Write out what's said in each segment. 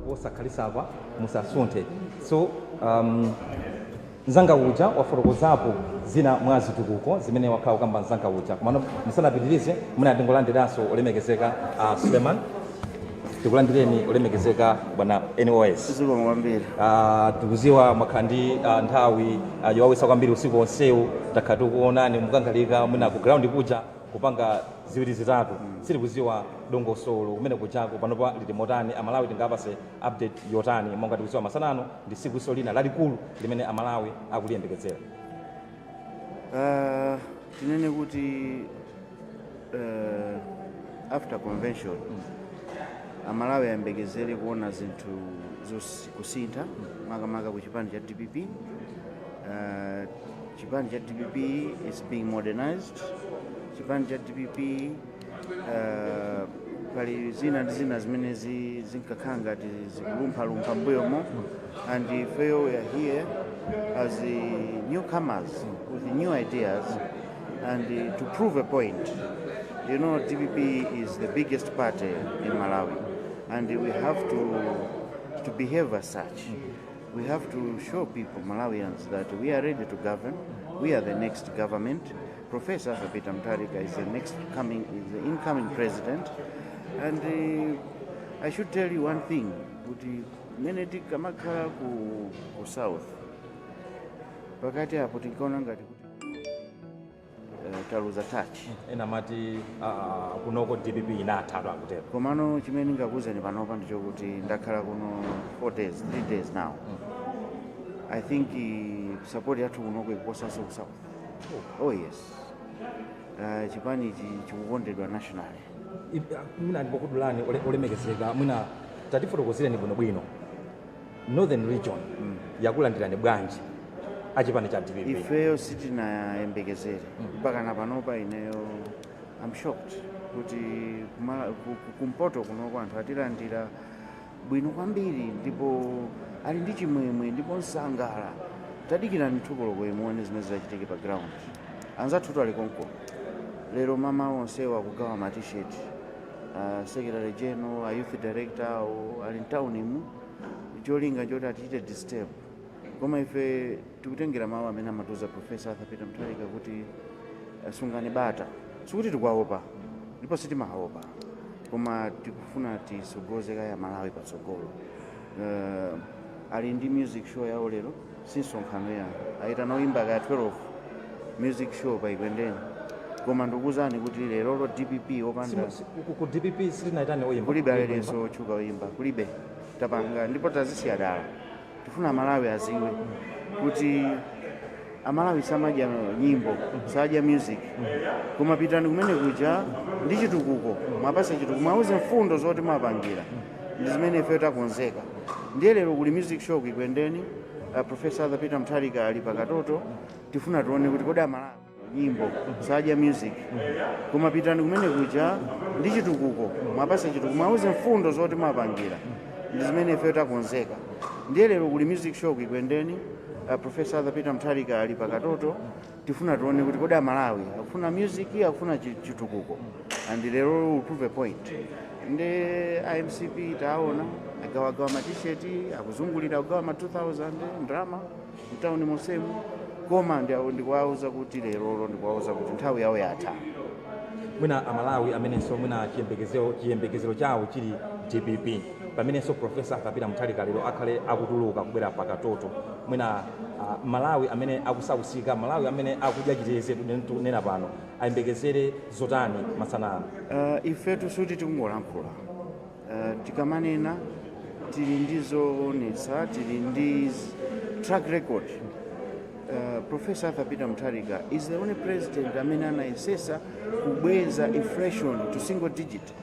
Posakhalitsa apa musasunthe. So mzanga uja wafotokozapo zina mwa zitukuko zimene wakhala kukamba mzanga uja. Komano musanapitirize, muna tingolandiranso olemekezeka Suleiman. Tikulandireni, olemekezeka bwana NOS. Zikomo kwambiri. Tikuziwa mwakhala ndi nthawi yowawisa kwambiri. Usiku onsewu takhala tikuonani mukangalika mwina ku ground kuja kupanga ziwiri zitatu. Sitikuziwa dongosolo kumene kujako panopa lili motani, Amalawi tingapase update yotani, monga tikuziwa masanano ndi tsiku lina lalikulu limene Amalawi akuliyembekezera? Tinene kuti after convention Amalawi ayembekezere kuona zinthu kusintha, makamaka ku chipani cha DPP. Chipani cha DPP is being modernized. Chipani cha DPP, pali zina ndi zina zimene zinkakhala ngati zikulumphalumpha mbuyomo, and ifeyo we are here as the newcomers with the new ideas and to prove a point. DPP is the biggest party in Malawi and we have to behave as such. We have to show people, Malawians, that we are ready to govern. We are the next government. Professor Arthur Peter Mutharika is the next coming, is the incoming president. And I should tell you one thing, kuti mene tikamakhala ku south pakati apo, tinkaona ngati kuti taluza touch. Ena amati kunoko DPP inathatu, akutero. Komano chimene ndingakuwuzeni panopa ndichokuti ndakhala kuno 4 days, 3 days now. I think support yathu kunoko ikuposanso ku south. Oh yes, chipani ichi chikukondedwa nationally. Mwina ndipokudulani, olemekezeka, mwina tatifotokozereni bwinobwino, Northern Region yakulandirani bwanji achipani cha DPP? Ifeyo sitinayembekezere. Mpaka na panopa ineyo I'm shocked kuti kumpoto kunoko anthu atilandira bwino kwambiri ndipo ali ndi chimwemwe ndipo msangala. Tadikirani 2 koloko muone zimene zachitike pa ground. Anzathutu ali konko lero, mama onsewo akugawa ma T-shirt. Secretary general, a youth director awo ali mtaunimu, cholinga choti atichite disturb. Koma ife tikutengera mawu amene amatiuza Professor Arthur Peter Mutharika kuti sungani bata. Sikuti tikuwaopa ndipo sitimaopa, koma tikufuna tisogoze kaya Malawi patsogolo. Ali ndi music show yawo lero, si msonkhano ya ayitana oyimba kaya 12, music show pa Ekwendeni. Koma ndikuwuzani kuti lerolo DPP opanda Ku DPP sitinayitane oyimba? Kulibe aliyense otchuka oyimba, kulibe. Tapanga ndipo tazisiya dala. Tifuna Amalawi aziwe kuti Amalawi samadya nyimbo, sadya music, koma pitani kumene kuja ndi chitukuko, mwapase chitukuko, mwauze mfundo zoti mwapangira ndi zimene ife takonzeka. Ndiye lero kuli music show ku Ekwendeni. Professor Arthur Peter Mutharika ali pakatoto. Tifuna tione kuti kodi Amalawi nyimbo, sadya music, koma pitani kumene kuja ndi chitukuko, mwapase chitukuko, mwauze mfundo zoti mwapangira ndi zimene ife takonzeka. Ndiye lero kuli music show ku Ekwendeni. Professor Arthur Peter Mutharika ali pakatoto. Tifuna tione kuti kodi Amalawi akufuna music, akufuna chitukuko, and lero will prove a point. Ndi iMCP taona agawagawa ma T-shirt, akuzungulira kugawa ma 2000 ndalama mtawuni monsemu. Koma ndikuwauza kuti lerolo, ndikuwauza kuti nthawi yawo yatha. Mwina Amalawi amenenso mwina chiyembekezero chawo chili DPP, pamenenso Professor Arthur Peter Mutharika lero akhale akutuluka kubwera pakatoto, mwina Malawi amene akusausika, Malawi amene akudya chiteze tunena pano, ayembekezere zotani masana ano? Ifetu suti tikungolankhula. Tikamanena tili ndi zoonetsa, tili ndi track record. Professor Arthur Peter Mutharika is the only president amene anayesesa kubweza inflation to single digit.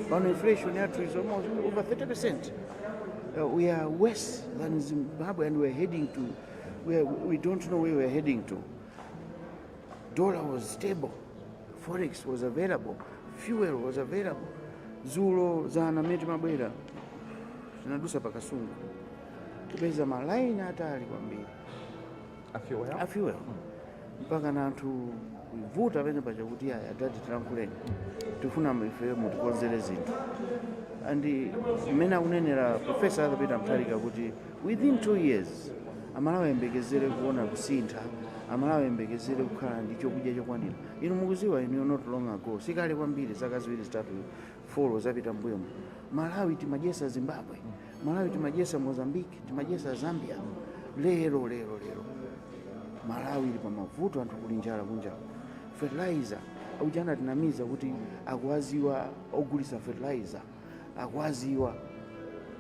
Pano inflation yathu is almost over 30%. We are worse than Zimbabwe and we are heading to we don't know where we are heading to. Dollar was stable, forex was available, fuel was available. Zulo zana meti mabwera tinadusa pakasungu kupeza malaini atali kwambiri a fuel. A fuel, mpaka na anthu kuvuta pene pacha kuti aya adati tilankhuleni, tifuna ife mutikonzere zinthu. And mmene akunenera Professor Arthur Peter Mutharika kuti within 2 years Amalawi ayembekezere kuona kusintha, Amalawi ayembekezere kukhala ndi chokudya chokwanira. Inu mukuziwa inu, not long ago, sikale kwambiri, zaka 2, 3, 4 zapita mbuyomo, Malawi timadyesa Zimbabwe, Malawi timadyesa Mozambique, timadyesa Zambia. Lero lero lero Malawi ili pamavuto, anthu kuli njala kunja. Fertilizer uja anatinamiza kuti akuwaziwa ogulisa fertilizer, akuwaziwa.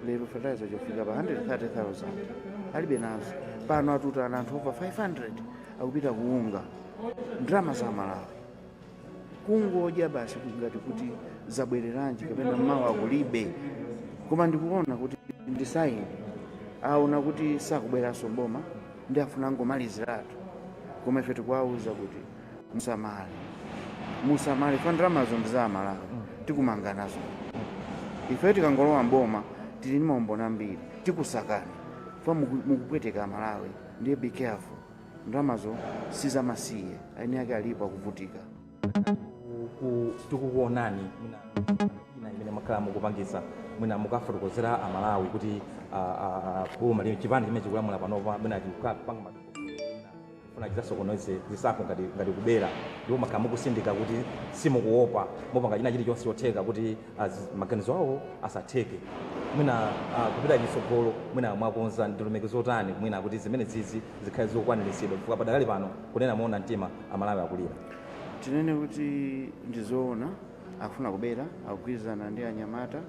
Lero fertilizer chofika pa 130,000 alibe nazo. Pano atutana anthu over 500 akupita kuunga ndalama za Malawi, kungodya basi, ngati kuti zabwereranji kapena mawa kulibe. Koma ndikuona kuti ndi sign, aona kuti sakubweranso mboma ndi afuna angomaliziratu. Koma ife tikuwauza kuti musamale, musamale, fa ndalamazo ndi za Malawi, tikumanga nazo. Ife tikangolowa mboma tili ndi maumboni ambiri, tikusakani fa mukupweteka Malawi. Ndiye be careful, ndalamazo sizamasiye, aini ake alipo akuvutika. Tikukuonani mwina ina imene mwakhala mukupangisa, mwina mukafotokozera Amalawi kuti boma limene chipani chimene chikulamula panopa mwina chikupanga funa chizasokoneze zisankho ngati kubera, ndipo makhala mukusindika kuti simukuopa, mupanga china chilichonse chotheka kuti maganizo awo asatheke. Mwina kupita chitsogolo, mwina mwakonza ndondomeko zotani mwina kuti zimene zizi zikhale zokwaniritsidwa, chifukwa padakali pano, kunena moona mtima, Amalawi akulira? Tinene kuti ndizoona, akufuna kubera, akugwirizana ndi anyamata.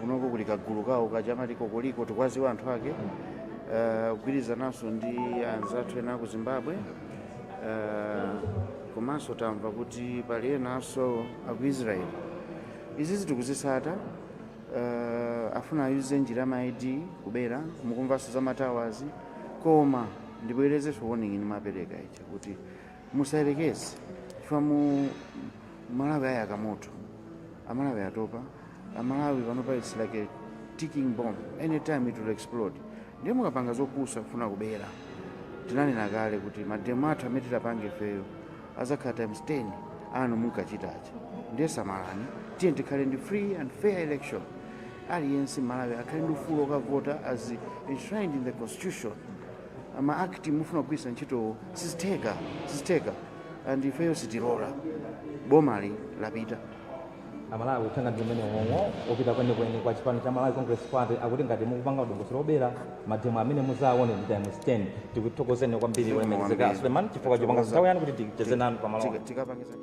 Kunoko kuli kagulu kawo kachamati kokoliko, tikwaziwa anthu ake, kugwirizananso ndi anzathu ena ku Zimbabwe, komanso tamva kuti pali enanso aku Israel. Izi tikuzisata. Afuna ayuze njira ya ma ID kubera, mukumvanso za ma towers. Koma ndibwerezenso warning ndimapereka ija kuti musayerekeze, chifukwa mu Malawi ayaka moto. Amalawi atopa. Amalawi panopa it's like a ticking bomb, anytime it will explode. Ndiye mukapanga zopusa kufuna kubera, tinanena kale kuti ma demo athu amene titapange ifeyo azakhala times 10 anu munkachitacha. Ndiye samalani. Tiye tikhale ndi free and fair election, aliyense Malawi akhale ndi ufulu okavota as enshrined in the constitution. Ma act mufuna kugwiritsa ntchito sizitheka, sizitheka, and ifeyo sitilola. Bomali lapita. Amalawi, uthenga ndi umene omwe opita kwenikweni kwa chipani cha Malawi Congress Party, akuti ngati mukupanga dongosolo lobera, ma demo amene muzaone ndi times 10. Tikuthokozeni kwambiri, olemekezeka Suleiman, chifukwa chopanga nthawi yanu kuti ticheze nanu pamalo. Tikapangisa.